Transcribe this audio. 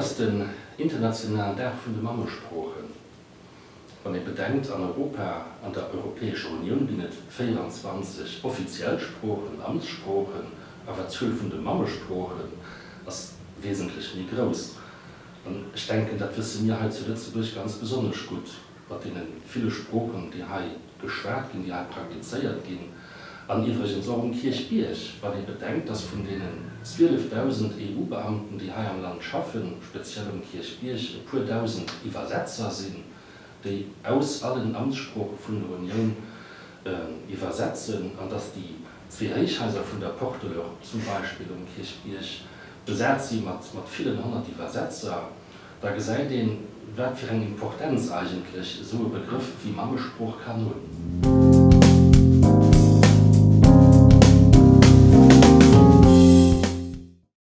ass den internationalen Dag vun de Mammesproochen. Wann ee bedenkt, an Europa, an der Europäescher Unioun ginn et 24 offiziell Sproochen, Amtssproochen, awer d'Zuel vun de Mammesproochen ass wesentlech méi grouss. An ech denken, dat wësse mir hei zu Lëtzebuerg ganz besonnesch gutt, mat deene ville Sproochen, déi hei geschwat ginn, déi hei praktizéiert ginn. An iwwregens och um Kierchbierg, wann ee bedenkt, dass vun deenen 12.000 EU-Beamten, déi hei am Land schaffen, speziell um Kierchbierg e puer Dausend Iwwersetzer sinn, déi aus allen Amtssprooche vun der Unioun iwwersetzen, an dass déi zwee Héichhaiser vun der Porte de l'Europe zum Beispill um Kierchbierg besat si mat villen honnert Iwwersetzer. Da gesäit een, wat fir eng Importenz eigentlech esou e Begrëff wéi Mammesprooch kann hunn.